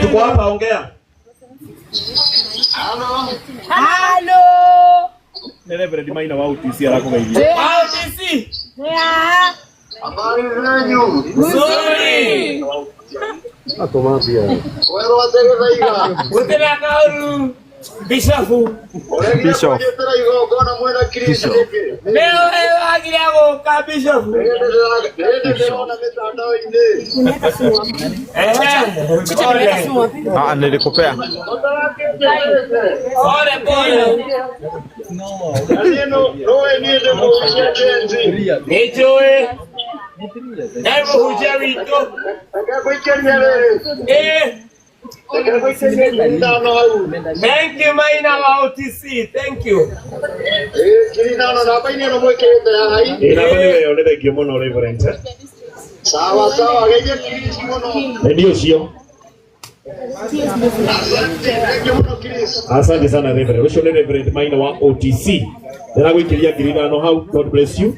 Tuko hapa, ongea. Halo. Nĩ Reverend Maina wa OTC arakũgeithia. OTC. Yeah. Habari zenyu? Nzuri. Werwo ategethaiga. Gutira kauru. Bishop. Ũregire Bishop. kũnjĩtĩra igongona mwĩna Chris nĩkĩ? Nĩwe wagire gũka, Bishop. Nĩ ndĩrona mĩtandao-inĩ. Eh, pole. Ah, nilikupea. Ũtarakĩnjĩtĩte. Pole pole. Na niĩ nũĩ niĩ ndĩ mũhunjia Gen Z. Nĩnjũĩ. Nĩ mũhunjia witũ. Reke ngũikĩrie rĩrĩ. Reke ngũikĩrie 5,000 hau. Thank you, Maina wa OTC. Thank you. Ĩĩ, 5,000 namba-inĩ ĩno mwĩkĩrĩte haha i. Ĩ namba nĩ weyo, nĩ thank you mũno, Reverend. Sawa sawa, geithie Chris mũno. Nĩ niĩ ũcio. Asante, thank you mũno, Chris. Asante sana, Reverend. Ũcio nĩ Reverend Maina wa OTC. Ndĩragũikĩria 5,000 hau. God bless you.